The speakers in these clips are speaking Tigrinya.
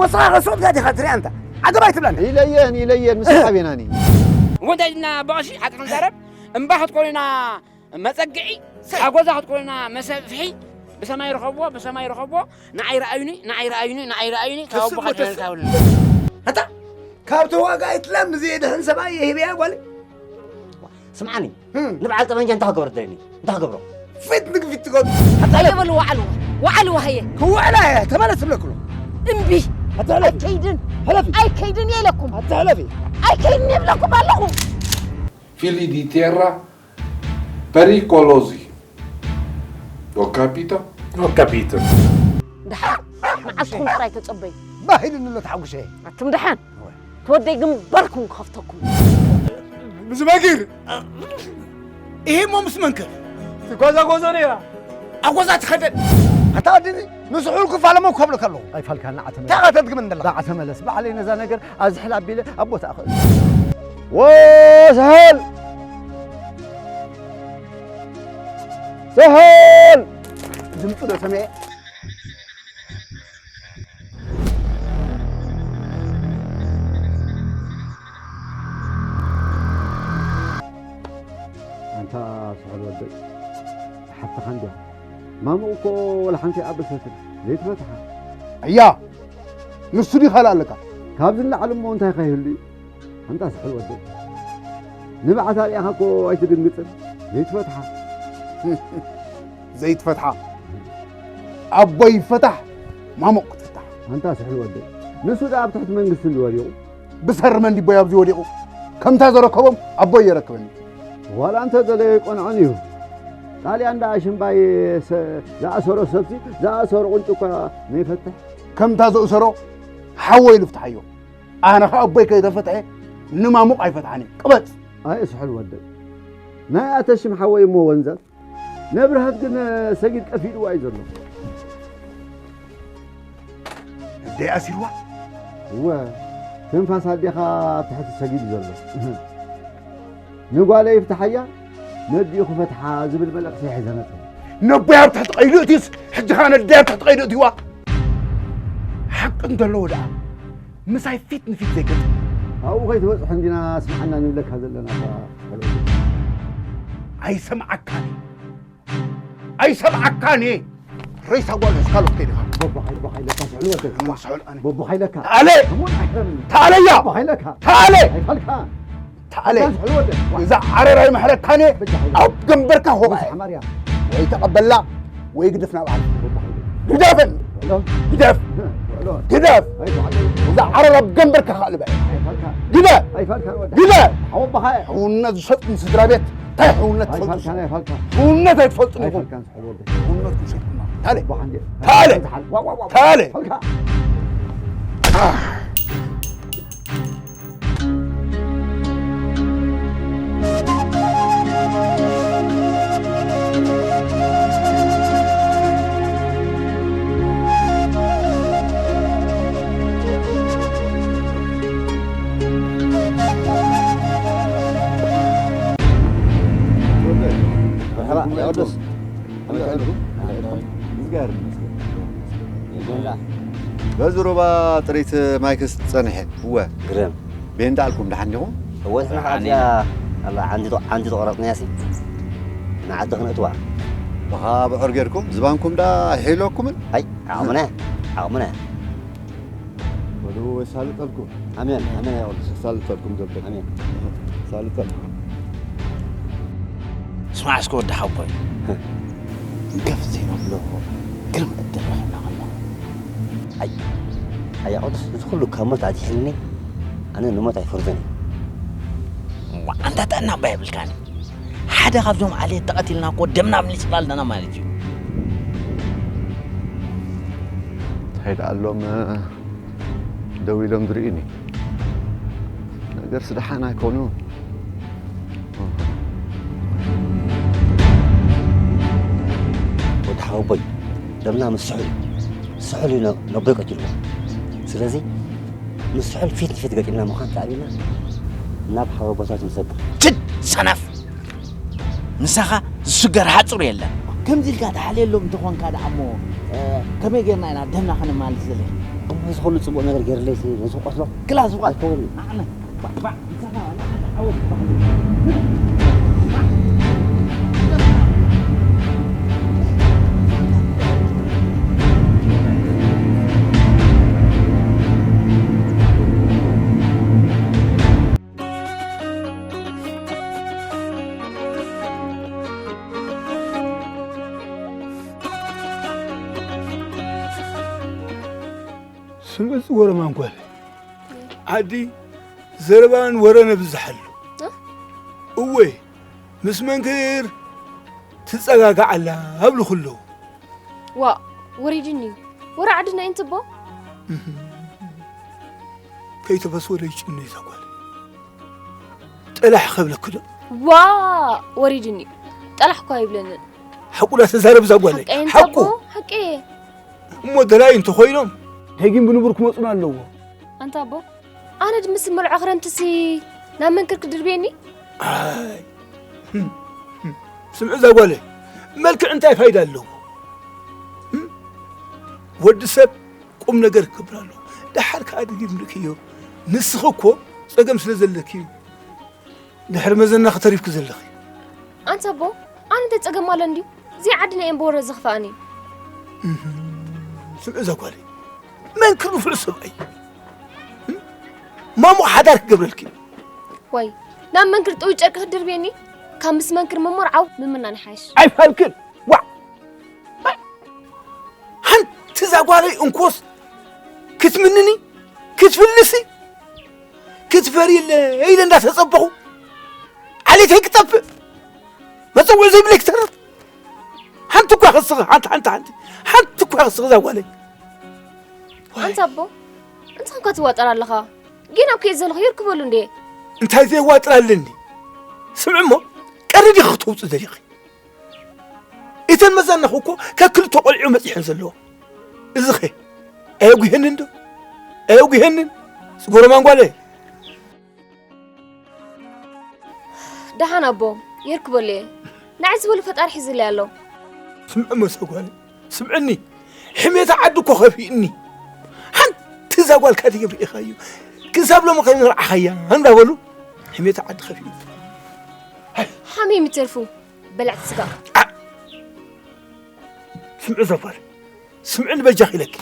ንስኻ ከስብካ ዲኻ ትሪኣ ኣንታ? ዓገብ ኣይትብላኒ። ኢለየን፣ ኢለየን፣ ምስ ሓቤናኒ። እሞ እንታይ ኢልና ብቐሺ ሓቂ ክንዛረብ? እምባ ክትኮኑና መጸግዒ፣ ኣጎዛ ክትኮኑና መሰፍሒ፣ ብሰማይ ረኸብዎ፣ ብሰማይ ረኸብዎ፣ ንዓይ ረኣዩኒ፣ ንዓይ ረኣዩኒ፣ ንዓይ ረኣዩኒ፣ ካብ ኣቦኻ ክስሙ ተስ- ተለልካ ይብሉኒ። ኣታ ካብ ተዋጋኢት ላም ንዘየድሕን ሰብኣይ የህበያ ጓል። ስምዓኒ፣ ንበዓል ጠመንጃ እንታይ ክገብሮ ትደልኒ? እንታይ ክገብሮ? ፊት ንግፊት ትገዱ። ኣታ በሉ ዋዕሉ ዋዕሉ ዋህየ ክውዕላ እየ ተመለስ እብለክሎ። እምቢ ኣታ ሕለፊ ኣይከይድን ሕለፊ ኣይከይድን እየ ኢለኩም ኣታ ሕለፊ ኣይከይድን እብለኩም ኣለኹ። Fili di terra pericolosi. Ho capito? Ho capito. ድሓር ንዓስኩም ጥራይ ተጸበዩ። ባሂልኒ ኣሎ ተሓጉሰ። ኣቱም ድሓን ተወደይ ግንባርኩም ክኸፍተኩም። ምስ መጊር ይሄ እሞ ምስ መንክር ትጓዛጓዞ ነይራ ኣጎዛ ትኸደን ኣታ ወዲ እዚ ንስሑል ክፋለሞ ክከብሉ ከለዉ ኣይፋልካ ንዓተ እንታይ ቐተልክ ምን ደላ ንዓተ መለስ ባዕለይ ነዛ ነገር ኣዝሕል ኣቢለ ኣብ ቦታ ኣኽእል ወስሃል ስሃል ድምፂ ዶ ሰሚዐ ኣንታ ስሑል ወደይ ሓፍትኻ እንድያ ማሙቕ እኮ ወላ ሓንቲ ኣበሰትን ዘይትፈትሓ እያ ንሱ ዲ ካልእ ኣለካ ካብዚ ንላዕሊ እሞ እንታይ ከይህሉ እዩ ኣንታ ስሑል ወደይ ንብዓት ኣርኢኻ እኮ ኣይትድንግፅን ዘይትፈትሓ ዘይትፈትሓ ኣቦይ ይፈታሕ ማሙቕ ክትፍታሕ ኣንታ ስሑል ወደይ ንሱ ደኣ ኣብ ትሕቲ መንግስቲ እንዲ ወዲቑ ብሰሪ መን ዲቦይ ኣብዚ ወዲቑ ከምታ ዘረከቦም ኣቦይ የረክበኒ ዋላ እንተ ደለዮ ይቆንዖን እዩ ጣልያን ደኣ ሽምባይ ዝኣሰሮ ሰብሲ ዝኣሰሮ ቁንጭ እኳ ነይፈትሕ ከምታ ዘእሰሮ ሓወይ ልፍትሓዮ ኣነ ኸ ኣቦይ ከይተፈትሐ ንማሙቕ ኣይፈትሓን እየ ቅበጽ ኣየ ስሑል ወደይ ናይ ኣተሽም ሓወይ እሞ ወንዘፍ ነብርሃት ግን ሰጊድ ቀፊድዋ እዩ ዘሎ ኣደይ ኣሲርዋ እወ ትንፋስ ኣዴኻ ኣብ ትሕቲ ሰጊድ እዩ ዘሎ ንጓለይ ፍትሓያ ነዲኡ ክፈትሓ ዝብል መልእኽቲ ሒዘ መፀ ነቦይ ኣብ ትሕቲ ቀይዱ እትዩስ ሕጂ ኸዓ ነደይ ኣብ ትሕቲ ቀይዱ እትይዋ ሓቂ እንተለዎ ደኣ ምሳይ ፊት ንፊት ዘይገጥም ኣብኡ ከይትበፅሑ እንዲና ስምዓና ንብለካ ዘለና ኣይሰምዓካን ኣይሰምዓካን እየ ሬሳ ጓል ሒዝካ ሎክ ከይድኻ ቦቦ ሓይለካ ስዕሉ ወደይ ቦቦ ሓይለካ ኣለ ኣሙን ኣይፈምን ታለያ ቦቦ ሓይለካ ታለ ኣይፈልካ ታለ ስዕሉ ወደይ እዛ ዓረር ኣይመሕረካን እየ ኣብ ግንበርካ ሆባ ሓማርያ ወይ ተቐበላ ወይ ግድፍ ናብ ዓለም ግደፍን ግደፍ ግደፍ እዛ ዓረር ኣብ ግንበርካ ከልበ ግደፍ ግደፍ ሕውነት ዝሸጥን ስድራ ቤት እንታይ ሕውነት ትፈልጡ ሕውነት ኣይትፈልጡን ኢኹም ሕውነት ትሸጥና ታለ ታለ ታለ በዚ ሩባ ጥሪት ማይክስ ጸንሐ እወ ግርም ቤንዳ ኣልኩም ደሓን ዲኹም? እወ ጽናሕ ኣብዚኣ ኣላ ዓንዲ ዓንዲ ተቆረጽናያ ሲ ንዓዲ ክነእትዋ ብኻ ብዑር ጌርኩም ዝባንኩም ዳ ሒሎኩምን? ኣይ ዓቕምና ዓቕምና ወዱ ወሳልጠልኩም ኣሜን ኣሜን ያወልስ ሳልጠልኩም ዘበል ኣሜን ሳልጠልኩም ስማዕ እስከ ወዲ ሓቦይ ገፍ ዘይነብሎ ግርም ዕድል ረኺብና ከለኹ ኣይ ኣያ ቅዱስ እዚ ኩሉ ካብ ሞት ኣድሒንኒ ኣነ ንሞት ኣይፈርዶን እየ ኣንታ ጥዕና እባ የብልካን ሓደ ካብዞም ዓሌት ተቐቲልና እኮ ደምና ምሊስና ኣለና ማለት እዩ እንታይ ደኣ ኣሎም ደው ኢሎም ዝርእዩኒ ነገርስ ደሓን ኣይኮኑን ወዲ ሓወቦይ ደምና ምስ ስሑል እዩ ስሑል እዩ ነቦይ ቀቲልዎ ስለዚ ምስ ስሑል ፊት ንፊት ገጢምና ምዃን ተኣቢና ናብ ሓወቦታት ንሰግር ችድ ሰነፍ ምሳኻ ዝስገር ሓፁር የለን ከምዚ ኢልካ ተሓልየሎም እንተኾንካ ደኣ እሞ ከመይ ጌርና ኢና ደምና ከነማልስ ዘለና እዚ ኩሉ ጽቡቕ ነገር ገይርለይ ሲ ነዚ ቆስሎ ክላ ዝባል ኣይከውን። ኣነ ባዕ ባዕ ስምዒት ዝወረ ማንኳል ዓዲ ዘረባን ወረን ኣብዝሓሉ። እ? እወ፣ ምስ መንክር ትጸጋጋዕ ኣላ ኣብሉ ኩለዉ። ዋ፣ ወሪድኒ እዩ። ወረ ዓድና እዩ እንትቦ? ከይተፈስወ ደይጭኑ እዩ ዛጓል። ጠላሕ ከብለኪ ዶ? ዋ፣ ወሪድኒ እዩ። ጠላሕ እኳ ይብለንን። ሓቁ ዳ ተዛረብ ዛጓለይ። ሓቀይ ሓቁ። እንተቦ፣ ሓቀይ። እሞ ደላይ እንተኾይኖም ደጊም ብንቡር ክመፁና ኣለዎ። ኣንታ ኣቦ፣ ኣነ ድምስ መልዖ ክረምትሲ ናብ መንክር ክድርብየኒ? ኣይ ህም፣ ህም። ስምዒ እዛ ጓለይ፣ መልክዕ እንታይ ፋይዳ ኣለዎ? ህም? ወዲ ሰብ ቁም ነገር ክገብር ኣለዎ። ደሓር ከኣ ድጊም ርክዮ፣ ንስኺ እኮ ጸገም ስለ ዘለኪ እዩ። ድሕሪ መዘናኺ ተሪፍኪ ዘለኺ። ኣንታ ኣቦ፣ ኣነ እንታይ ጸገም ኣለኒ ድዩ? እዚ ዓዲ ናይ እምበወረ ዘኽፍኣኒ። ስምዒ እዛ ጓለይ፣ መንክር ንፉዕ ሰብኣይ እዩ። ማሙቕ ሓዳር ክገብረልኪ እዩ። ዋይ፣ ናብ መንክር ጥውይ ጨርቂ ክትድርብየኒ? ካብ ምስ መንክር ምምርዓው ምምናን ይሓይሽ። ኣይፋልክን። ዋዕ! ሓንቲ እዛ ጓለይ እንኮስ ክትምንኒ ክትፍልሲ ክትፈርየለ ኢለ እንዳተጸበኹ ዓሌተይ ክጠፍእ መጸውዒ ዘይብለይ ክተርፍ ሓንቲ እኳ ክስኺ ሓንቲ ሓንቲ ሓንቲ ሓንቲ እኳ ክስኺ እዛ ጓለይ ኣንታ ኣቦ እንታይ እኳ ትዋጠር ኣለኻ ጌና ኣብ ከይድ ዘለኹ የርክበሉ እንዴ እንታይ ዘየዋጥር ኣለኒ ስምዒ እሞ ቀሪ ዲኺ ክተውፅእ ደሊኺ እተን መዛናኹ እኮ ከክልተ ቆልዑ መፂሐን ዘለዋ እዚኸ ኣየጉሄንን ዶ ኣየጉሄንን ዝጎረማን ጓለ ደሓን ኣቦ የርክበሉ እየ ንዓይ ዝበሉ ፈጣሪ ሒዝለይ ኣሎ ስምዒ መሰ ጓለ ስምዕኒ ሕሜታ ዓዲ እኮ ከፊእኒ ሓንቲ እዛ ጓልካ ድግም ርኢኻዮ ክሳብ ሎሚ ከይንረዓኻያ እንዳበሉ ሕሜታ ዓዲ ከፊእኒ ሓሚም ይተርፉ በላዕቲ ስጋ ስምዒ ዘፋር ስምዕኒ በጃኺ ኢለኪ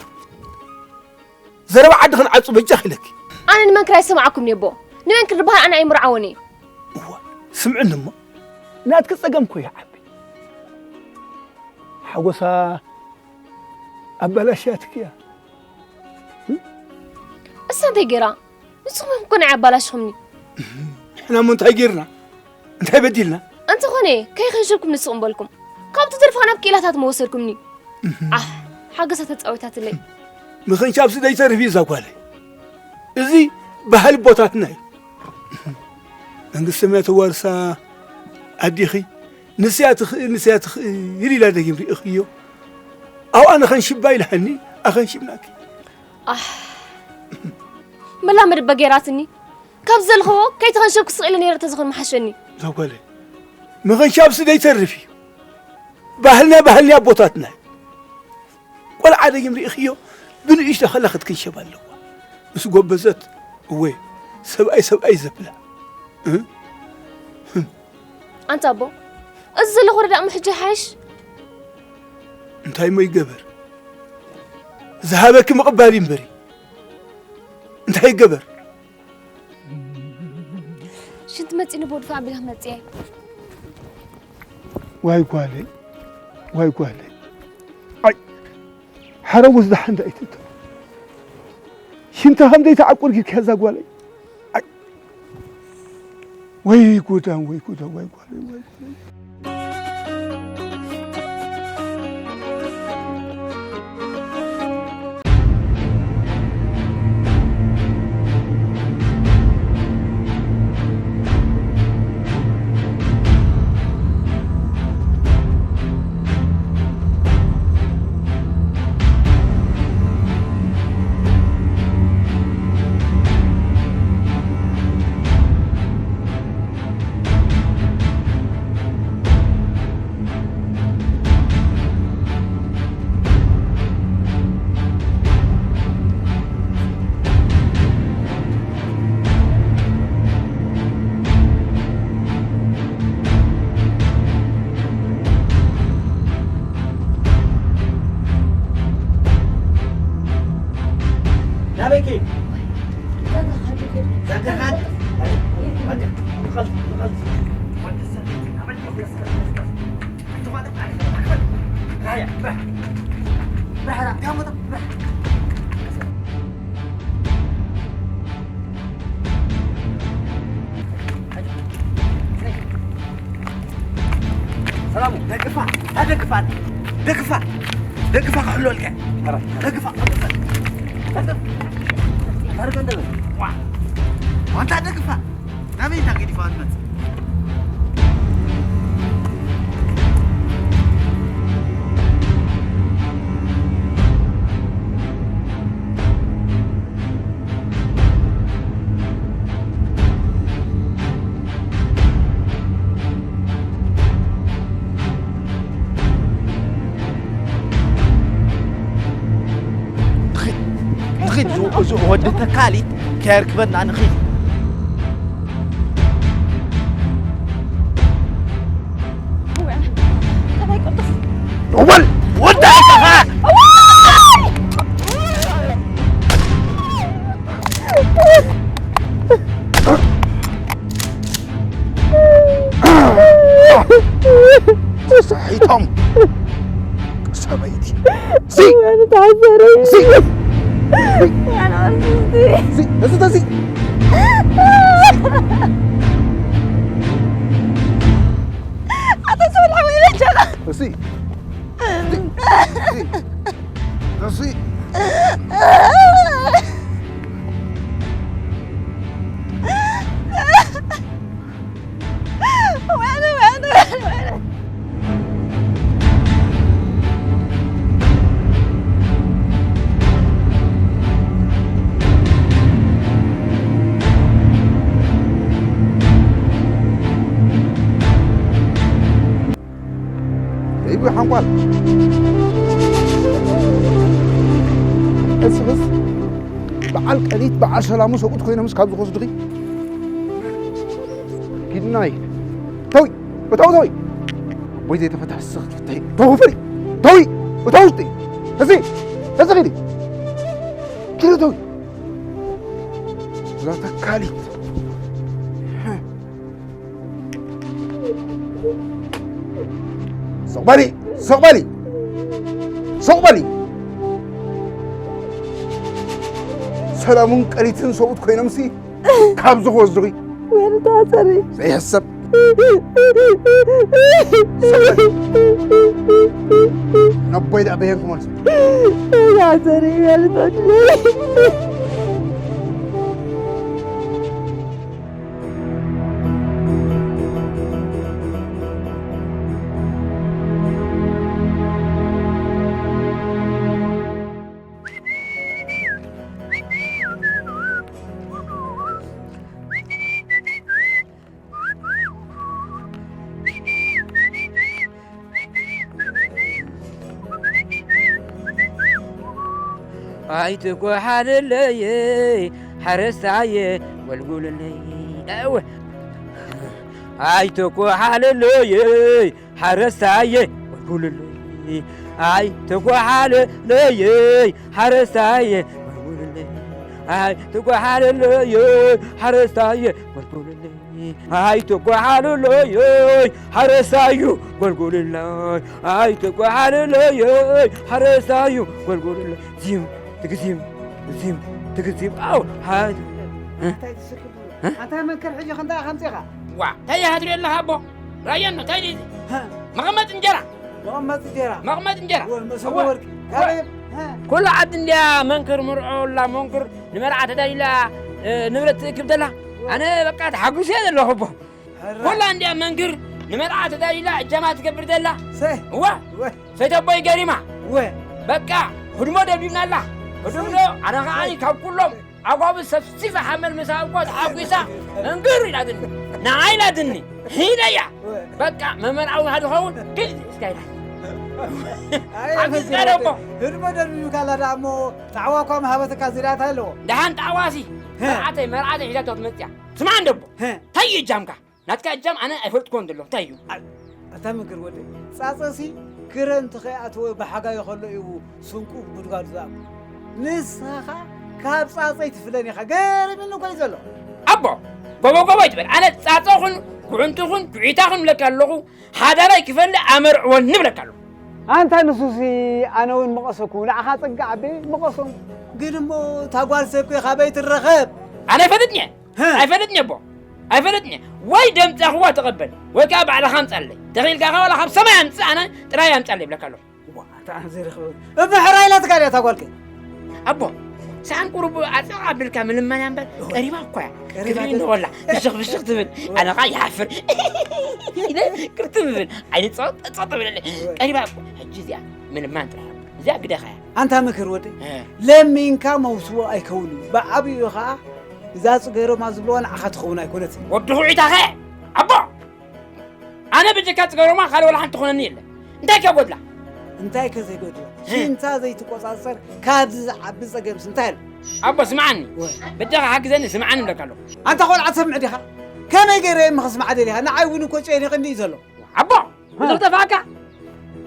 ዘረባ ዓዲ ክንዓጹ በጃኺ ኢለኪ ኣነ ንመንክር ኣይሰማዓኩም ኔቦ ንመንክር ዝበሃል ኣነ ኣይምርዓወን እየ እዋ ስምዕኒ እሞ ናትኪ ጸገም ኮ ይዓቢ ሓጎሳ ኣበላሽያትኪ እያ እሳ እንታይ ገይራ ንስኹም እኮ ናይ ኣባላሽኹምኒ ንሕና እሞ እንታይ ገይርና እንታይ በዲልና እንተኾነ ከይኸንሸልኩም ንስኹም በልኩም ካብ ትደርፋ ናብ ክኢላታት መወሰድኩምኒ ኣሕ ሓገሳ ተፃዊታትለይ ምኽንሻብሲ ደይተርፍ እዩ እዛ ጓለይ እዚ ባህሊ ቦታትና እዩ መንግስቲ ሰማይ ተዋርሳ ኣዲኺ ንስያ ትኽእል ንስያ ትኽእል ኢላ ደጊም ርኢኽዮ ኣብኣ ንኸንሽባ ኢልሃኒ ኣኸንሽብናኪ ኣሕ መላመዲ በገይራትኒ ካብ ዘለኽዎ ከይተኸንሸብኩ ስቕ ኢለ ነይረ ተዝኾን መሓሸኒ እዛ ጓለይ ምኸንሻብሲ ደይተርፍ እዩ ባህልና ባህልና ኣቦታትና እዩ ቆልዓ ደጊም ርኢኽዮ ብንእሽቶ ከላ ክትክንሸብ ኣለዋ ምስ ጎበዘት እወ ሰብኣይ ሰብኣይ ዘብላ ኣንታ ኣቦ እዚ ዘለኹ ረዳእ ምሕጂ ሓይሽ እንታይ እሞ ይገበር ዝሃበኪ ምቕባል እዩ እምበሪ እንታይ ይገበር ሽንቲ መፂኒ ቦድፋ ኣቢላ መፅየ ዋይ ጓለይ ዋይ ጓለይ ኣይ ሓረጉስ ደሓን ዳኢትእቶ ሽንታ ከም ዘይተዓቁር ጊርካ እዛ ጓለይ ወይ ጉዳም ወይ ጉዳም ወይ ጓለይ ወይ ናበይ ከይዱ? ዘጋኻት? ሰላሙ፣ ደግፋ፣ ኣደግፋ፣ ደግፋ፣ ደግፋ ክሕሎ ኢልካ። ኧረ፣ ደግፋ፣ ደግፋ። ዋ፣ ኣንታ ደግፋ። ናበይ እንዳ ገዲፋ ትመጽእ? ንኺድ፣ ንኺድ፣ እዚ፣ እዚ ወዲ ተካሊት ከየርክበና ንኺድ። እወል፣ ወዲ ኣይተኻ! ተሳሒቶም። ሰበይቲ። ሲ! ወይኔ ተዓዘረኝ። ሲ! ወይኔ ኣርቲስቲ። ሲ! እዚ ተዚ! ኣቶ ሶልሕ ወይ በጃኻ። ሲ! ሲ! ሲ! ይቡ ሓንኳል። እስኽስ በዓል ቀሊት በዓል ሰላሙ ሰብኡት ኮይኖምስ ካብ ዝኸስዱኺ ኪድናይ። ተዊ፣ እተው፣ ተዊ። ኣቦይ ዘይተፈትሐ ስኽ ትፍትሒ። ተው፣ ፍሪ። ተዊ፣ እተው፣ ውሽጢ። እዚ፣ እዚ ኺዲ። ኪዱ፣ ተዊ። እዛ ተካሊት። ስቕ በሊ፣ ስቕ በሊ፣ ስቕ በሊ። ሰላሙን ቀሊትን ሰብኡት ኮይኖምሲ ካብዚ ክወስዱኺ። ወይኒ ተዓጸሪ። ዘይሕሰብ። ስቕ በሊ። ነቦይ ደኣ በየን ክመልሱ? ተዓጸሪ፣ ወይኒ ተዓጸሪ። ኣይትጓሓልለይ ሓረስታየ ጎልጉልለይ። እወ። ኣይትጓሓልለይ ሓረስታየ ጎልጉልለይ። ኣይትጓሓልለይ ሓረስታየ ጎልጉልለይ። ኣይትጓሓልለይ ሓረስታየ ጎልጉልለይ። ኣይትጓሓልለይ ሓረስታዩ ጎልጉልለይ። ኣይትጓሓልለይ ሓረስታዩ ጎልጉልለይ። ዚም ትግዚም ትግዚም ትግዚም። ኣው ሓ-፣ እንታይ ትስክት? እ? ኣንታ መንከር ሕጂ ክንደኣ ከምጺኻ? ዋ፣ እንታይ ይሃድሪ ኣለኻ ኣቦ? ራየኖ፣ እንታይ ድዩ? ሀ? መቐመጢ እንጀራ። መቐመጢ እንጀራ። መቐመጢ እንጀራ። ወ-፣ መሶበ እወ። ወርቂ። እወ። ካሌብ፣ ሀ? ኩሉ ዓዲ እንድያ መንክር ምርዖ ኣላ፣ መንክር ንመርዓ ተዳሊላ፣ እ፣ ንብረት ትእክብ ዘላ። እወ። ኣነ በቃ ተሓጉሰ ዘለኹ ኣቦ። ሕራይ። ኩላ እንድያ መንክር ንመርዓ ተዳሊላ እጃማ ትገብር ዘላ። ሰ-፣ እወ። እወ። ሰይተቦይ ገሪማ። እወ። በቃ ህድሞ ደብዲብና ኣላ። ህድሞ፣ ኣነ ኸዓ ካብ ኩሎም ኣጓብዝ ሰብሲበ ሓመድ ምስ ሃብኳ ተሓጒሳ፣ መንክር ኢላትኒ። ንዓይ ኢላትኒ። ሂደያ። እወ። በቃ መመርዓዊ ሃድኸውን፣ ግልጽ እስካ ኢላ። ኣይ፣ ሓጊዝካ ዶ እኮ? ህድሞ ደብዲብካ ኣላ ደኣ እሞ፣ ጣዕዋ እኳ ምሃበትካ ዝርያታ ኣለዎ። ደሓን ጣዕዋሲ፣ ሀ። መርዓተይ፣ መርዓተይ ሒዛቶ ትመጽያ። ስማዕ እንደቦ፣ ሀ። ታይ እጃምካ? ናትካ እጃም ኣነ ኣይፈልጥኮን ዘሎ። እንታይ እዩ? ኣይ፣ ኣታ መንክር ወደይ፣ ጻጸሲ ክረምቲ ከይኣተወ ብሓጋይ ከሎ እዩ ስንቁ ጉድጓዱ ዝኣቱ። ንስኻ ካብ ጻጸይ ትፍለን ኢኻ። ገሪምኒ እኮ እዩ ዘሎ። ኣቦ፣ ጎቦ ጎቦ ኣይትበል። ኣነ ጻጸኹን፣ ጉዕንትኹን፣ ጉዒታኹን እብለካ ኣለኹ። ሓዳረይ ክፈሊ ኣመርዕወኒ እብለካ ኣለኹ። ኣንታ ንሱሲ ኣነ እውን ምቐሰኩ፣ ንዓኻ ጽግዕ ኣቤ ምቐሶም። ግን እሞ እታ ጓል ሰብ ከ ካበይ ትረኸብ? ኣነ ኣይፈልጥን እየ። ሀ። ኣይፈልጥን እየ ኣቦ። ኣይፈልጥን እየ። ወይ ደምጻኽዋ ተቐበል፣ ወይ ከኣ ባዕልኻ ኣምጻለይ። ተኺኢልካ ከኣ ዋላ ካብ ሰማይ ኣምጽእ፣ ኣነ ጥራይ ኣምጻለይ እብለካ ኣለኹ። ዋ፣ ኣታ ዘይረኽበ። እምሕራ ኢላትካ ድያ እታ ጓልከ? ኣቦ፣ ሰኣን ቁሩብ ኣጽቕ ኣቢልካ ምልማን እያ እምበር፣ እወ። ቀሪባ እኮ እያ። ቀሪባ ክትርኢ ደ- እንዶ ወላ፣ ፍሽኽ ፍሽኽ ትብል። እወ። ኣነ ኸኣ ይሓፍር። ኢለ ክርትም እብል። ዓይኒ ጸጥ ጸጥ እብለለይ። እወ። ቀሪባ እኮ። ሕጂ እዚኣ ምልማን ጥራሕ እያ። እዚኣ ግደኻ እያ። ኣንታ ምክር ወደይ፣ እ። ለሚንካ መውስቦ ኣይከውን እዩ። ብዓብዩ ኸኣ እዛ ጽገሮማ ዝብልዋ ንዓኻ ትኸውን ኣይኮነትን። ወዲ ኹዒታኸ? ኣቦ! ኣነ ብጀካ ጽገሮማ ካልእ ወላ ሓንቲ ትኾነኒ የለን። እንታይ ከ ጎድላ? እንታይ ከ ዘይጎድላ? እ። ሽንታ ዘይትቆጻጸር ካብዚ ዝዓቢ ጸገምስ እንታይ ኣሎ? ኣቦ ስምዓኒ። ወይ። በጃኻ ሓግዘኒ ስምዓኒ እብለካ ኣለኹ። ኣንታ ቆልዓ ትሰምዕ ዲኻ? ከመይ ገይረ እየ እሞ ክስምዓ ደሊኻ? ንዓይ እውን እኮ ጨኒቕኒ እዩ ዘሎ። ኣቦ! እ። እዚ ክጠፍኣካ?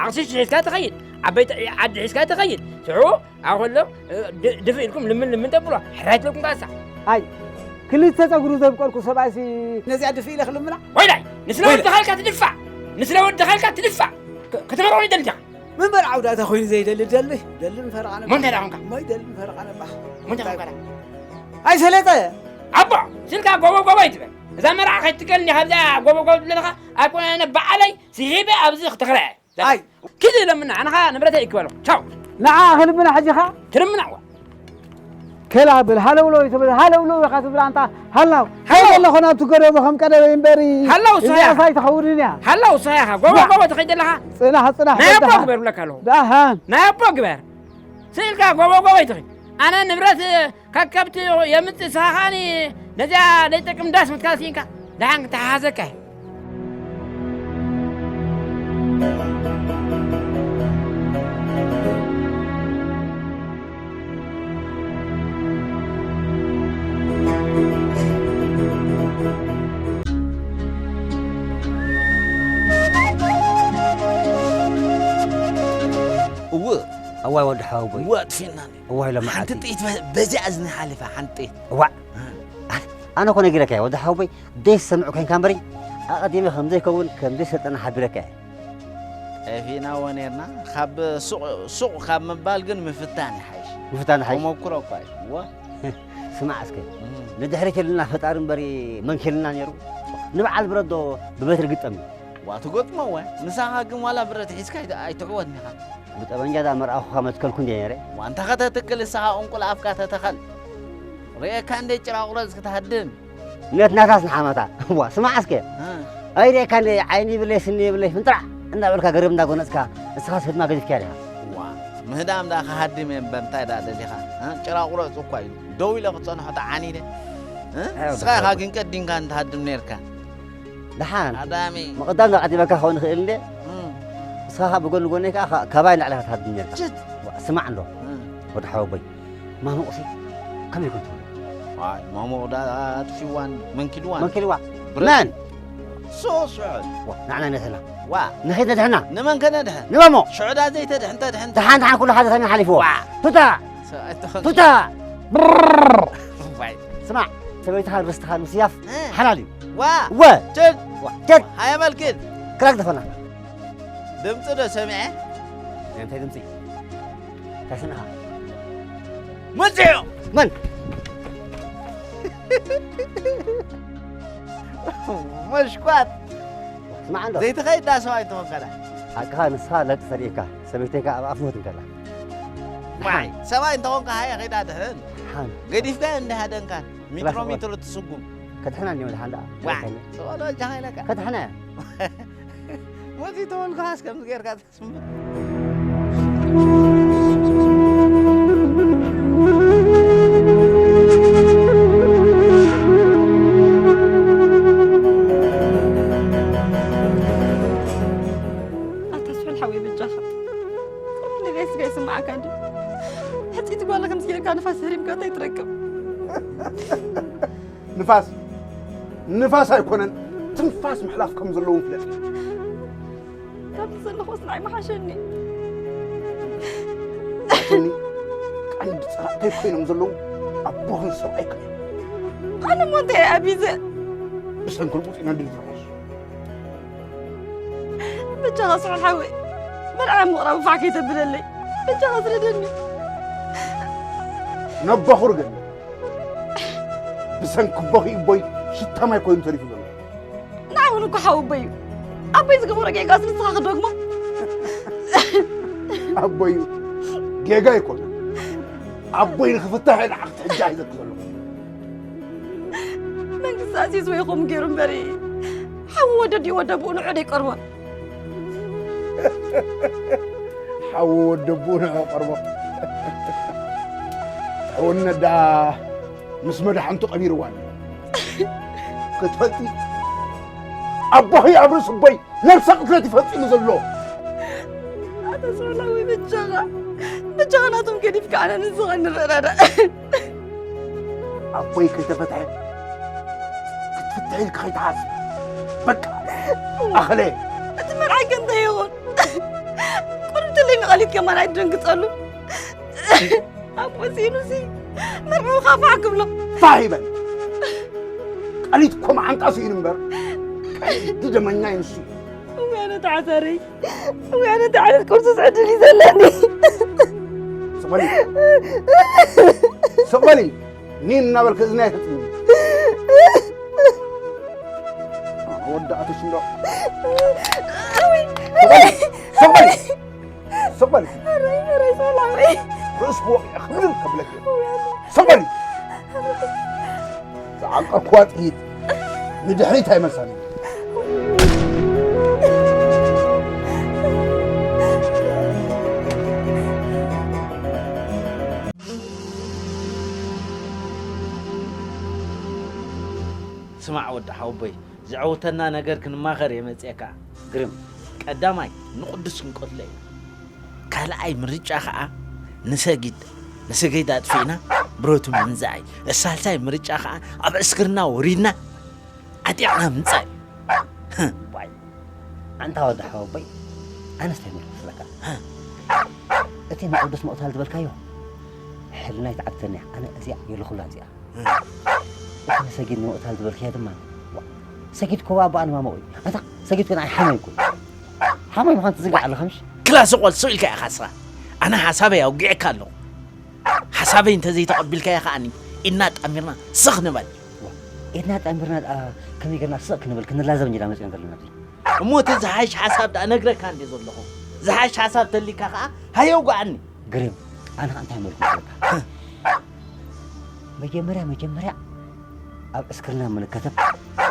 ዓቕሽሽ ሒዝካ ትኸይድ፣ ዓበይቲ ዓዲ ሒዝካ ትኸይድ። ሽዑ ኣብ ከሎ፣ እ፣ ድ-፣ ድፍእ ኢልኩም ልምን ልምን ተብሎ፣ ሕራይ ትለኩም ካሳ። ኣይ፣ ክልተ ጸጉሩ ዘብቀልኩ ሰብኣይሲ ነዚኣ ድፍእ ኢለ ክልምና? ወይላይ፣ ንስለ ወይላይ። ወድኻ ኢልካ ትድፋእ፣ ንስለ ወድኻ ኢልካ ትድፋእ። ክ-፣ ከተመርዖ ይደሊ ዲኻ? ምንበር ዓውዳታ ኮይኑ ዘይደሊ ደሊ፣ ደሊ ምፈረቓ ነባ። ሞ እንታይ ደኣ ኾንካ? ሞ ይደሊ ምፈረቓ ነባ። ሞ እንታይ ኾንካ ደኣ? ኣይ ሰለጠ! ኣቦ፣ ስልካ ጎቦ ጎቦ ይትበል። እዛ መርዓ ከይትከል እንዲኻ ኣብዛ ጎቦ ጎቦ ትብለኻ፣ ኣይኮነ ኣነ በዓለይ ስሒበ ኣብዚ ክተኽለያ። ኣይ። ኪድ ኢለምና፣ ኣነ ኸኣ ንብረተይ ይክበሎ። ቻው። ንዓ ክልምና ሕጂ ኸኣ? ትልምና እዋ። ከላ ብል፣ ሃለውለው ይትብል፣ ሃለውለው ኢኻ ትብል ኣንታ፣ ሃላው። ሃላው። ከይደ ኣለኹ ናብቲ ገደቦ ከም ቀደመይ እምበሪ፣ ሃላው እዚኣስ ሰያ። ኣይትኸውንን እያ። ሃላው ሰያ ኸኣ፣ ጎቦ ዋ። ጎቦ ትኸይድ ኣለኻ? ጽናሕ፣ ጽናሕ፣ ናይ ኣቦ በጃኻ። ግበር ብለካ ኣለኹ። ደሓን። ናይ ኣቦ ግበር። ስኢልካ ጎቦ ጎቦ ይትኸይድ። ኣነ ንብረት ካብ ከብቲ የምጽእ፣ ንስኻ ከኣኒ ነዚኣ ዘይጠቅም ዳስ ምትካል ስኢንካ፣ ደሓን ክተሓሓዘካ እየ። እውእ። እዋይ ወዲ ሓወቦይ። እውእ፣ ኣጥፊእናኒ። እዋይ ሎምዓንቲ። ሓንቲ ጥይት በ-፣ በዚኣ እዝኒ ሓሊፋ፣ ሓንቲ ጥይት። እዋእ። ኣነ እኮ ነጊረካ እየ፣ ወዲ ሓወቦይ፣ ዘይትሰምዕ ኮይንካ እምበሪ፣ ኣቐዲመ ከም ዘይከውን፣ ከም ዘይሰልጠነ ሓቢረካ እየ። ጠፊእናዎ ኔርና፣ ካብ ሱቕ፣ ሱቕ ካብ ምባል ግን ምፍታን ይሓይሽ። ምፍታን ይሓይሽ። ተመኩሮ እኳ እዩ። እወ። ስማዕ እስከ፣ እም። ንድሕሪት ኢሉና ፈጣሪ እምበሪ መን ክኢሉና ነይሩ? ንበዓል ብረት ዶ ብበትሪ ግጠም እዩ? ዋ፣ ትገጥሞ እወ። ንሳኻ ግን ዋላ ብረት ሒዝካ ኣይት-፣ ኣይትዕወትን ኢኻ። ብጠበንጃ ዳ መርኣኹኻ መትከልኩ እንድየ ነይረ። ዋንታ ከተትክል ንስኻ ቁንቁል ኣፍካ ተተኸል። ርእየካ እንደ ጭራ ቁረጽ ክትሃድም። ነት ናታስ ንሓማታ። ዋ፣ ስማዕ እስከ። እ። ኣይርእየካ እንደ ዓይኒ ይብለይ ስኒ ይብለይ ፍንጥራዕ እንዳበልካ ገረብ እንዳጎነጽካ ንስኻስ ህድማ ገዲፍካያ ዲኻ? ዋ፣ ምህዳም ዳ ክሃድም እየ እምበር እንታይ ዳ ደሊኻ? እ? ጭራ ቁረጽ እኳ እዩ። ደው ኢለ ክጸንሖ ተዓኒደ። እ? ኣይ፣ ንስኻ ኢኻ ኣቦ። ግን ቀዲምካ እንትሃድም ነይርካ። ደሓን። ሃዳሚ። ምቕዳም ዘቐዲመካ ክኸውን ይኽእል እንዴ? እም። ንስኻ ኸኣ ብጎኒ ጎኒ ከኣ ኸ-፣ ካባይ ንላዕሊ ክትሃድም ነርካ። ችት። ዋ፣ ስማዕ እንዶ። እም። ወዲ ሓወቦይ፣ ማሙቕሲ ከመይ ኮን ትብሎ? ዋይ፣ ማሙቕ ዳ ኣጥፊዋን መንኪልዋን። መንኪልዋ? ብረት። መን? ሶ ስዑድ። ዋ፣ ንዓና ነድሕና። ዋ። ንኸይድ ነድሕና። ንመን ከነድሕን? ንማሙቕ። ስዑዳ ዘይተድሕን ተድሕን። ደሓን፣ ደሓን፣ ኩሉ ሓደ ሰሜን ሓሊፍዎ። ዋ። ቱታ! ሰብኣይ ተኾን። ቱታ! ብርር! ዋይ። ስማዕ፣ ሰበይትኻን ርስትኻን ምስያፍ እ። ሓላል እዩ። ዋ! ወ! ችድ! ዋ! ችድ! ሃየ በል ኪድ! ክላክ ዘፈና። ድምፂ ዶ ሰሚዐ? ናይ እንታይ ድምፂ? እንታይ ሰሚዕኻ? መፂኡ! መን? መሽኳት! ስማዕ እንዶ። ዘይትኸይድ ዳ ሰብኣይ እንተኾንካ ዳ? ሓቅኻ ንስኻ ለውጢ ተርእየካ፣ ሰበይተይ ከኣ ኣብ ኣፍ ሞት እንከላ። ዋይ፣ ሰብኣይ እንተኾንካ ሃየ ኸይዳ ድሕን። ሓን። ገዲፍካዮ እንዲሃደንካን። ሚትሮ ክላስ ሚትሮ ትስጉም። ከድሕና እንዲዮም ድሓን ደኣ። ዋ፣ ጸወሎ እጃኻ ኢለካ። ከድሕና እያ። ሞት ይተወልኩኻስ ከምዚ ጌርካ ተስምዕ። ኣታ ስሑል ሓወይ በጃኻ። ንቤት ስጋ ይስምዓካ እንዲ። ሕጽይቲ ጓል ከምዚ ጌርካ ንፋስ ህሪምካ እንታይ ትረክብ? ንፋስ፣ ንፋስ ኣይኮነን፣ ትንፋስ ምሕላፍ ከም ዘለዎም ፍለጥ። ካብቲ ዘለኹስ ንዓይ ምሓሸኒ። እኒ ቀንዲ ጸላእተይ ኮይኖም ዘለዉ ኣቦኽን ሰብኣይካ እዩ። ኣነ እሞ እንታይ እየ ኣቢዘ? ብሰንክል ቁፂና ድል ዝርቆስ። በጃኻ ስዑል ሓወይ፣ መርዓ ምቕራቡ ፋሕ ከይተብለለይ። በጃኻ ስረደኒ። ነባኹር ገኒ። ብሰንኪ ኣቦኺ እቦይ ሽታ ማይ ኮይኑ ተሪፉ ዘሎ። ንዓይ እውን እኮ ሓወቦይ እዩ። ኣቦይ ዝገበሮ ጌጋስ ንስኻ ክደግሞ? ኣቦይ እዩ። ጌጋ ኣይኮነን። ኣቦይ ንኽፍታሕ እየ ንዓኺ ሕጂ ሒዘኪ ዘለኹ። መንግስቲ ኣዚዝዎ እዩ ከምኡ ገይሩ እምበር፣ ሓዉ ወደዲኡ ወደ ኣቦኡ ንዑ ደይቀርቦን። ሓዉ ወደ ኣቦኡ ንዑ ቀርቦ። ሕውነት ደኣ ምስ መድሓንቱ ቀቢርዋ ኣሎ። ክትፈልጢ፣ ኣቦኺ ኣብ ርእሲ ኣቦይ ነብሰ ቅትለት እዩ ፈጺሙ ዘሎ። ኣታ ሰላዊ፣ በጃኻ፣ በጃኻ ናቶም ገዲፍካ ኣነ ንስኻ ንረዳዳእ። ኣቦይ ከይተፈትሐ ክትፍትሒ ኢልካ ከይትሓስብ። በቃ፣ ኣኸለ። እቲ መርዓይ ከ እንታይ ይኹን? ቁሩብ ተለይ ንቐሊት ከማን ኣይትደንግጸሉ። ኣቦ ሲኢኑሲ መርዓኻ ፋሕ ክብሎ። ፋሕ ይበል። ቀሊት እኮ መዓንጣ ስኢኑ እምበር፣ ቀሊት ደመኛ እዩ ንሱ። እውይ ኣነ ተዓሳረይ፣ እውይ ኣነ እንታይ ዓይነት ቅርሱስ ዕድል እዩ ዘለኒ። ስቕ በሊ። ስቕ በሊ። ኒን እናበልኪ እዝኒ ኣይተጽምሚ። ወዲ ኣቶ ሽንዶ። እውይ። ስቕ በሊ። ስቕ በሊ። ስቕ በሊ። ኣረይ፣ ኣረይ፣ ሰላመይ። ርእስ ብወቕዒ ክብልል ከብለኪ። ስቕ በሊ። ዝዓንቀርክዋ ጥይት ንድሕሪት ኣይመልሳን። ስማዕ ወዲ ሓወቦይ፣ ዘዕውተና ነገር ክንማኸር እየ መጺኤካ። ግርም። ቀዳማይ ንቕዱስ ክንቀትሎ ኢና። ካልኣይ ምርጫ ኸኣ ንሰጊድ፣ ንሰጊድ ኣጥፊእና ብረቱ ምንዛዕ እዩ። ሳልሳይ ምርጫ ኸኣ ኣብ ዕስክርና ወሪድና ዓጢቕና ምንጻእ እዩ። ዋይ፣ ኣንታ ወዲ ሓወቦይ፣ ኣነስ እንታይ መልሲ ኣለካ? እቲ ንቕዱስ ምቕታል ዝበልካዮ ሕልና ይትዓግተኒ እያ። ኣነ እዚኣ የለኹላን እዚኣ። እቲ ንሰጊድ ንምቕታል ዝበልካዮ ድማ፣ ዋ፣ ሰጊድ ኮ ኣቦኣ ንማማኡ እዩ። ኣታ ሰጊድ ኮ ንዓይ ሓመይ እኮ እዩ። ሓመይ ምዃኑ ትዝንግዕ ኣለኻ ምሽ? ክላ ስቕ በል፣ ስቕ ኢልካ ኢኻ ስራ። ኣነ ሓሳበይ ኣውጊዐካ ኣለኹ። ሓሳበይ እንተዘይተቐቢልካዮ ከኣኒ ኢድና ጣሚርና ስኽ ንበል። ዋ፣ ኢድና ጣሚርና ደኣ ከመይ ጌርና ስቕ ክንብል ክንላዘብ እንዲና መጺና ዘለና ኣብዚ። እሞ እቲ ዝሓይሽ ሓሳብ ደኣ ነግረካ እንዴ ዘለኹ። ዝሓይሽ ሓሳብ ተሊካ ከኣ ሃየ ውግኣኒ። ግርም፣ ኣነ ከኣ እንታይ መልኩ ይመስለካ? መጀመርያ፣ መጀመርያ ኣብ ዕስክርና ምንከተብ፣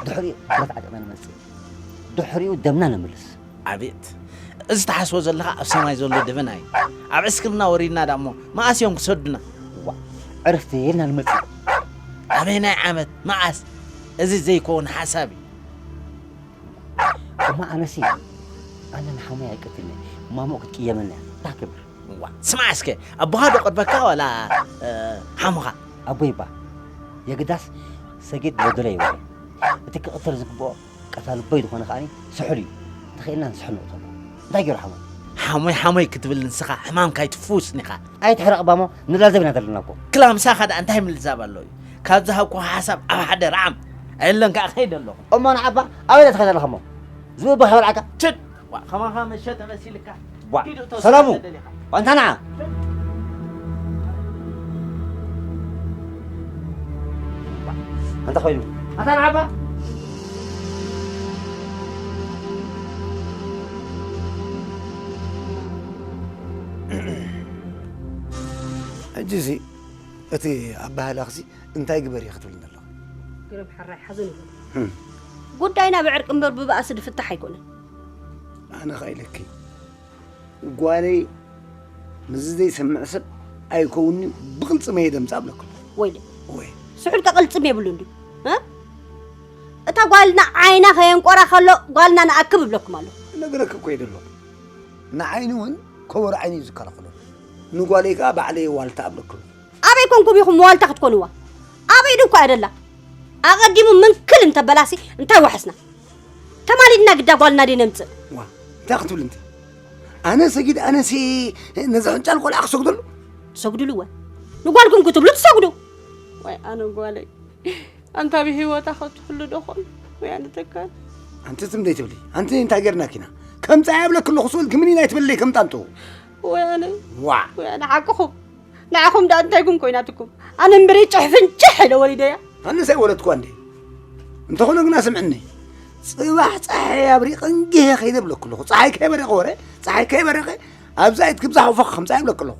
ድሕሪኡ ብረት ዓጢቕና ንመጽእ። ድሕሪኡ ደምና ነምልስ። ኣቤት! እዚ ትሓስቦ ዘለኻ ኣብ ሰማይ ዘሎ ደበና እዩ። ኣብ ዕስክርና ወሪድና ደኣ እሞ መኣስ እዮም ክሰዱና? ዋ፣ ዕርፍቲ ኢልና ንመጽእ። ኣበየናይ ዓመት? መኣስ? እዚ ዘይከውን ሓሳብ እዩ። እማ ኣነሲ፣ ኣነ ንሓሙይ ኣይቀትልን እየ። ማሙቕ ክትቅየመኒ እያ። እንታይ ክገብር? ዋ፣ ስማዕ እስከ፣ ኣቦኻ ዶ ቀርበካ ዋላ፣ እ፣ ሓሙኻ? ኣቦይ እባ፣ የግዳስ ሰጊድ ዝበደሎ የብሉን። እቲ ክቕተል ዝግብኦ ቀታሊ ኣቦይ ዝኾነ ከኣኒ ስሑል እዩ። እንተኽኢልና ንስሑል ንቕተሎ። እንታይ ገይሩ ሓሙይ? ሓሙይ፣ ሓሙይ ክትብል ንስኻ ሕማምካ ኣይትፍውስን ኢኻ። ኣይትሕረቕ እባ እሞ ንላዘብ ኢና ዘለና እኮ። ክላ ምሳኻ ደኣ እንታይ ምልዛብ ኣሎ እዩ? ካብ ዝሃብኩኻ ሓሳብ ኣብ ሓደ ርዓም። ኣየለን ከኣ ከይደ ኣለኹ። እሞ ንዓባ ኣበይ ኢኻ ትኸይድ ኣለኻ እሞ? ዝብኢ ከበልዓካ። ችድ! ዋ፣ ከማኻ መሸተ መሲልካ። ዋ፣ ኪድ እቶ ሰላሙ። ስራሕ ተደሊኻ። ዋንታ ንዓ። ኣንታ ኮይኑ። ኣንታ ንዓባ። ሕጂ እዚ እቲ ኣባህላኽሲ እንታይ ግበር እየ ክትብልኒ ኣለኹ? ግርም ሕራይ ሓዘን ይኹን። ህም። ጉዳይና ብዕርቂ እምበር ብባእሲ ዝፍታሕ ኣይኮነን። ኣነ ኸኣ ኢለኪ፣ ጓለይ ምስዚ ዘይሰምዕ ሰብ ኣይከውንን፣ ብቕልጽመ እየ ደምጻ እብለኩም። ወይለ። ወይ። ስሑል ከ ቅልጽም የብሉን ድዩ? እ? እታ ጓልና ዓይና ከየንቆራ ከሎ ጓልና ንኣክብ እብለኩም ኣለኹ። እነግረኪ እኮ እየ ደለኹ። ንዓይኒ እውን ከበሮ ዓይኒ እዩ ዝከላኸለሉ። ንጓለይ ከኣ ባዕለይ ዋልታ እብለኩም። ኣበይ ኮንኩም ኢኹም ዋልታ ክትኮንዋ? ኣብ ኢዱ እኮ እያ ደላ። ኣቐዲሙ ምንክል እንተበላሲ እንታይ ዋሕስና? ተማሊድና ግዳ ጓልና ደይ ነምጽእ። ዋ፣ እንታይ ክትብል እንተ? ኣነ ሰጊድ፣ ኣነሲ ነዚ ሕንጫል ቆልዓ ክሰግደሉ? ትሰግድሉ እወ። ንጓልኩም ክትብሉ ትሰግዱ። ወይ ኣነ ጓለይ፣ ኣንታ ብህይወታ ከትህሉ ዶ ኾን? ወይ ኣነ ተካል። ኣንቲ ትም ደይ ትብሊ? ኣንቲ እንታይ ጌርናኪ ኢና? ከምጻ ይብለኪ ኣለኹ ስብል ክምኒ ናይ ትብለይ ከም ጣንጡ። ወይ ኣነ። ዋ። ወይ ኣነ ሓቅኹም። ንዓኹም ደኣ እንታይ ጉም ኮይናትኩም? ኣነ እምበሪ ጭሕፍን ጭሕ ኢለ ወሊደያ። ኣነስ ኣይወለድኩዋ እንዴ? እንተኾነ ግና ስምዕኒ። ጽባሕ ጸሓይ ኣብሪቐ እንጌ ከይደ ብለኩ ኣለኹ። ጸሓይ ከይበረቐ ወረ፣ ጸሓይ ከይበረቐ ኣብዛ ኢድ ክብዛሕ ወፈኽ ከምጻ ይብለኩ ኣለኹ።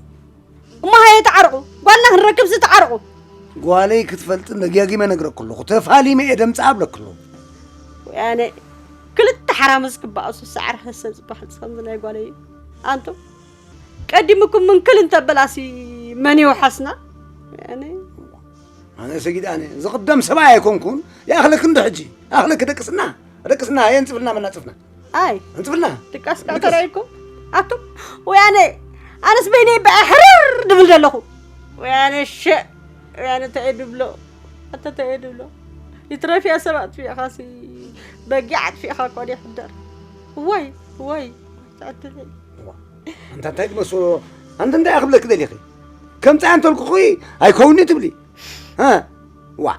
እሞ ሃየ ተዓርቑ። ጓልና ክንረክብሲ ተዓርቑ። ጓለይ ክትፈልጥን ደጋጊመ ነግረኩ ኣለኹ። ተፋሊመ እየ ደምጻ ብለኩ ኣለኹ። ወያነ ክልተ ሓራምዝ ክበኣሱ ሰዓር ሀሰ ዝበሃል ከምዚ ናይ ጓለይ እዩ። ኣንቱም ቀዲምኩም ምንክል እንተበላሲ መን ይውሓስና? ወያነ። ኣነ ሰጊድ ኣነ ዝቕደም ሰብኣይ ኣይኮንኩን። ይኣኽለክ እንዶ ሕጂ። ይኣኽለክ ደቅስና። ደቅስና የንጽፍልና መናጽፍና። ኣይ። እንጽፍልና። ድቃስ ከኣ ተራይኩም። ኣቱም ወያነ ኣነስ በይነይ በኣ ሕርር ድብል ዘለኹ። ወያነ ሸ-፣ ወያነ እንታይ እየ ድብሎ? ኣታ እንታይ እየ ድብሎ? ይትረፍ እያ ሰብ ኣጥፊእኻሲ በጊዕ ኣጥፊእኻ እኮ ድየ ሕደር። ወይ፣ ወይ፣ ትዕድለይ። እዋ፣ ኣንታ እንታይ ትመስሎ? ኣንቲ እንታይ ክብለኪ ደሊኺ? ከምጻ ኣንተልኩኺ ኣይከውን'ዩ ትብሊ? እ? ዋ፣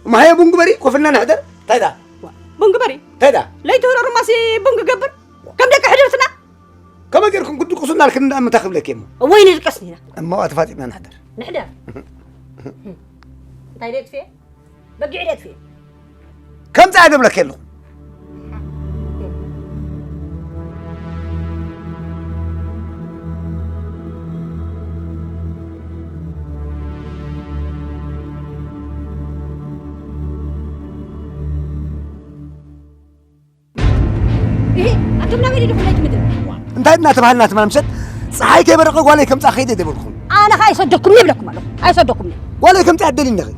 እሞ ሃየ ቡን ግበሪ፣ ኮፍ ኢልና ንሕደር። እንታይ ደኣ? ዋ፣ ቡን ግበሪ? እንታይ ደኣ? ለይቲ ህረሩማሲ ቡን ክገብር? ዋ። ከም ደቂ ሕድርትና? ከመይ ጌርኩም ክትድቅሱ እናልክን እንዳ ምንታይ ክብለኪ እሞ? እወ፣ ይንድቀስ ኢና። እሞ ተፋጢርና ንሕደር። ንሕደር? እንታይ ደጥፍኤ? በጊዕ ደጥፍኤ? ከምዚ ኣገብረኪ ኣለኹ። እሂ፣ ኣንቱም ናበይ ዲኹም ናይቲ ምድሪ? እንታይ እናተባህልና ትማል ምሸት ፀሓይ ከይበረቐ ጓለይ ከምፃ ከይደ ደበልኩም። ኣነ ኸዓ ኣይሰደኩምኒ ይብለኩም ኣለኹ። ኣይሰደኩምኒ። ጓለይ ከምፃ ኣደሊኒ ኸ?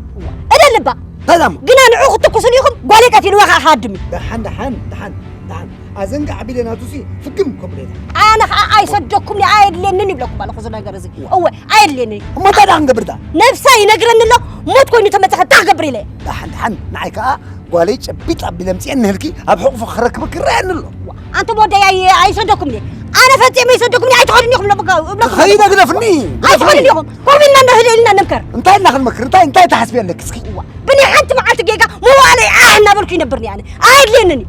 እደልባ። እንታይ ዳሞ? ግና ንዑ ክትኩስሉ ኢኹም፣ ጓለይ ቀቲልዋ ኸዓ ክሃድም እዩ። ደሓን፣ ደሓን፣ ደሓን፣ ደሓን። ኣዘንጋ ዓቢለ ናቱሲ ፍግም ከብሎ እየ። ኣነ ኸዓ ኣይሰደኩምኒ፣ ኣየድልየንን ይብለኩም ኣለኹ እዚ ነገር እዚ። እወ፣ ኣየድልየንን እዩ። እሞ እንታይ ደኣ ክንገብር ደኣ? ነብሳ ይነግረኒ ኣሎ፣ ሞት ኮይኑ ተመፅሐ እንታይ ክገብር ኢለ እየ። ደሓን፣ ደሓን፣ ንዓይ ከኣ ጓለይ ጨቢጥ ኣቢለ ኣምፅኤ እንህልኪ ኣብ ሕቑፉ ክረክበኪ ይረኣየኒ ኣሎ። ኣንቱም ወደይ ኣይ-፣ ኣይሰደኩምኒ። ኣነ ፈጺመ ኣይሰደኩምኒ፣ ኣይትኸዱን ኢኹም እብለካ-፣ እብለኩም። ኸይደ ግደፍኒ፣ ኣይትኸዱን ግደፍኒ። ኢኹም። ኮፍ ኢልና እንዳ ህደ ኢልና ንምከር። እንታይ ኢልና ክንመክር? እንታይ፣ እንታይ ትሓስቢ ኣለኪ እስኪ? እዋ፣ ብናይ ሓንቲ መዓልቲ ጌጋ መዋእለይ ዓሕ እናበልኩ ይነብር እየ ኣነ። ኣየድልየንን እዩ።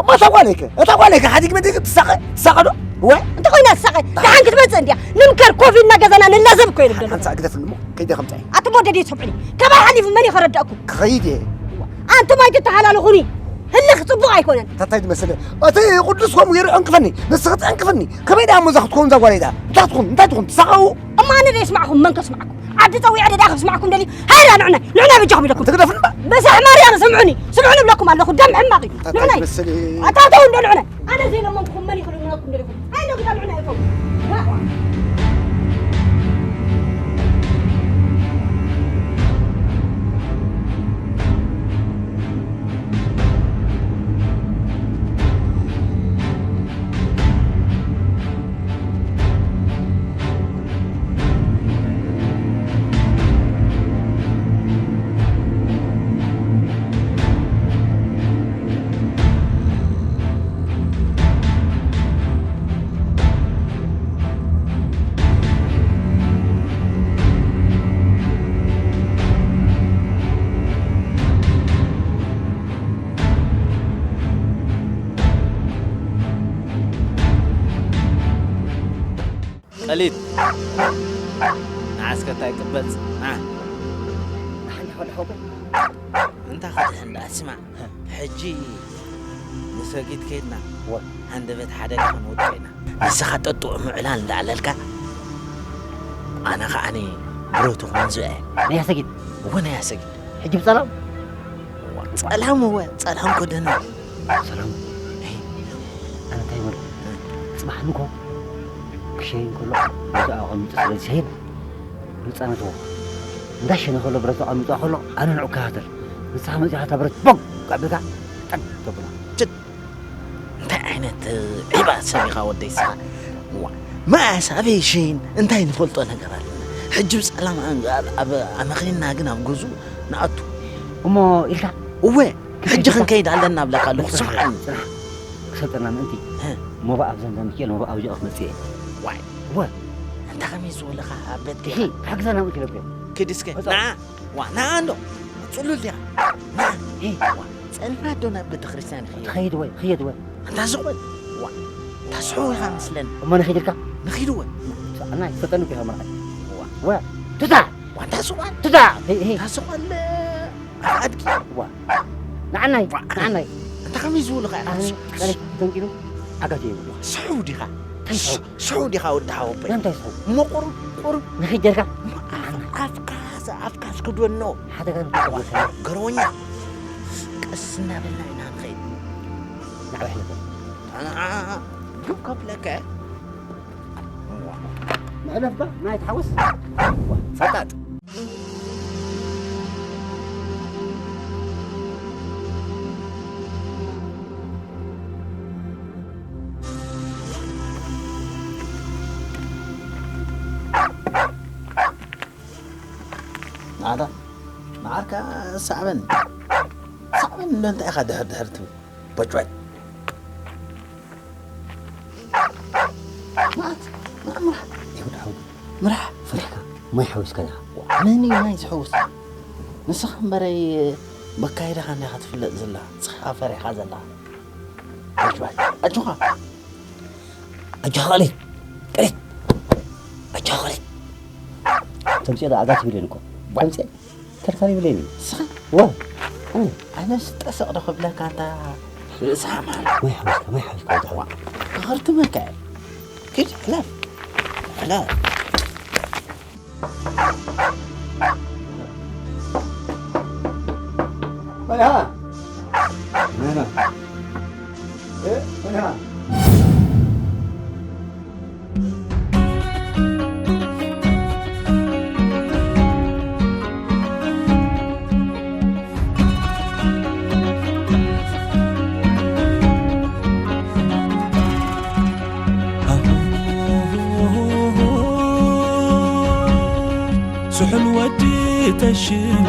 እሞ እታ ጓለይከ? እታ ጓለይከ ሓዲግ መዲግ ትሳቐ፣ ትሳቐ ዶ? እወ። እንተ ኮይና ትሳቐ፣ ደሓን ክትመጽእ እንድያ። ንምከር ኮፍ ኢልና ገዛና ንላዘብ እኮ እዩ ንብል። ሓንሳእ ግደፍኒ እሞ ከይደ ከምጻ እየ። ኣቱም ወደይ ሰምዑኒ። ካባይ ሓሊፉ መን እዩ ከረድኣኩም? ክኸይድ እየ። ኣንቱም ኣይትተሃላለኹኒ። ህልኽ ጽቡቕ ኣይኮነን። እንታይ ድመስለ? እቲ ቅዱስ ከምኡ ገይሩ ዕንቅፈኒ። ንስኺ ትዕንቅፍኒ። ከመይ ደኣ እሞ እዛ ክትከውን እዛ ጓለይ ደኣ? እንታይ ክትኮን? እንታይ ትኾን? ትሳቐው? እሞ ኣነ ዶ የስማዕኹም? መን ከስማዕኩም? ዓዲ ጸዊዐ ዶ ደኣ ከስማዕኩም ደልዩ? ሃይዳ ንዑናይ፣ ንዑናይ በጃኹም ኢለኩም። ትግደፍኒ እምበር። በሳሕ ማርያም ስምዑኒ፣ ስምዑኒ እብለኩም ኣለኹ። ደም ሕማቕ እዩ። እንታይ ንዑናይ። ትመስሊ? ኣታተው እንዶ ንዑናይ። ኣነ ዘይለመንኩኹም መን ይኽልምነኩም ደሊኹም? ሃይዳ ግዳ ንዑናይ እቶም። ቀሊል። ንዓስከ እንታይ ቅበጽ? ና። እንታይ ኸድሕን ደኣ? ስማዕ፣ ሕጂ ንሰጊድ ከይድና ወ- ሃንደበት ሓደጋ ክንወድቕ ኢና። ንስኻ ጠጥዑ ምዕላል እንዳዕለልካ፣ ኣነ ኸዓኒ ብረቱ ክመንዝዕ እየ። ናይ ኣሰጊድ? እወ፣ ናይ ኣሰጊድ። ሕጂ ብጸላም? ጸላም እወ፣ ጸላም ኮደነ። ሰላም። ኣነ እንታይ ይበል? ጽባሕ ንግሆ ክሸይን ከሎ ብዛዕባ ኣቐሚጡ ስለ ዝሸይን፣ ንጻነትዎ። እንዳሸነ ከሎ ብረት ኣቐሚጡ ከሎ ኣነ ንዑ ከታተል። ንስኻ መጺኻ እታ ብረት ቦግ ኣቢልካ ጠን ተብላ። ችድ! እንታይ ዓይነት ዒባ ሰብ ኢኻ ወደይ ስኻ? ዋ፣ መኣስ ኣበይ ሽን እንታይ ንፈልጦ ነገር ኣለና? ሕጂ ብጸላም ኣብ፣ ኣብ ኣመኺንና ግን ኣብ ገዝኡ ንኣቱ። እሞ ኢልካ? እወ፣ ሕጂ ክንከይድ ኣለና እብለካ ኣለኹ። ጽናሕ፣ ስምዓኒ። ጽናሕ። ክሰልጠና ምእንቲ። እ። ሞባእ ኣብ ዘምዘም ሚካኤል፣ ሞባእ ኣብ ጃኦ ክመጽእ እየ። ዋይ። እወ። እንታይ ከመይ ዝበለኻ ኣብ ቤት እሺ፣ ጌጋ? ሓግዘና ምእንቲ ኢለኩም። ድስከ ና ዋ ና እንዶ ጽሉል ዲኻ ና ዋ ጸልማት ዶ ናብ ቤተክርስትያን ይኸይድ ትኸይድ ወይ ትኸይድ ወይ ኣንታ ዝቑል ዋ ኣንታ ስሑ ኢኻ ምስለኒ እሞ ንኺድልካ ንኺድ ወይ ኣና ይፈጠኑ ኪኻ መርዓይ ዋ ዋ ትታ ዋ ኣንታ ዝቑል ትታ ሄይ ሄይ ኣንታ ዝቑል ኣድጊ ዋ ንዓናይ ንዓናይ ኣንታ ከመይ ዝብሉኻ ኢኻ ኣነ ጸለይ ተንኪሉ ዓጋት የብሉ ስሑ ዲኻ እንታይ ስሑ ስሑ ዲኻ ወዲ ሓወቦይ? እንታይ ስሑ? እሞ ቁሩብ ቁሩብ ንኺድ ጀርካ? እሞ ኣፍ- ኣፍካ ኣፍካ ኣስክዶ ኖ። ሓደጋ ንክትብል ከላ። ገረወኛ። ቀስ እናበልና ኢና ንኸይድ። ናዕባ ሕለፈ። ኣና ዱብ ከብለከ። መዕለፍካ ናይ ትሓወስ። ፈጣጥ። ናታ ንዓርካ ሳዕበን ሳዕበን እንዶ እንታይ ኢኻ ድሕር ድሕር ትብል ቦጭባጭ ናት ናት ምራሕ ይሁዳ ሓው ምራሕ ፈሪሕካ ማይ ሓዊስካ ዲኻ መን እዩ ማይ ዝሕውስ ንስኻ እምበረይ በካይዳኻ እንዲኻ ትፍለጥ ዘላ ንስኻ ፈሪሕካ ዘለኻ ቦጭባጭ ኣጆኻ ኣጆኻ ቀሊል ቀሊል ኣጆኻ ቀሊል ተምፅኦ ዶ ኣጋ ትብል እኮ ተምፅኦ ተርካሪ ብለኒ ስኻ ዋ ኣነስ ጠሰቕ ዶ ክብለካ እንታ ርእሲ ሓማል ማይ ሓዊስካ ማይ ሓዊስካ ወዲ ሓወይ ክኸርትመካ እየ ኪድ ሕለፍ ሕለፍ መን ኢኻ መን ኢኻ እ መን ኢኻ ስሑል ወዲ ተሽም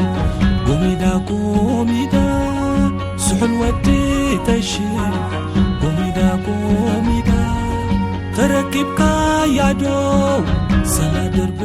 ጎሚዳ ጎሚዳ ስሑል ወዲ ተሽም ጎሚዳ ጎሚዳ ተረኪብካ ያዶ ሰላ ድርብ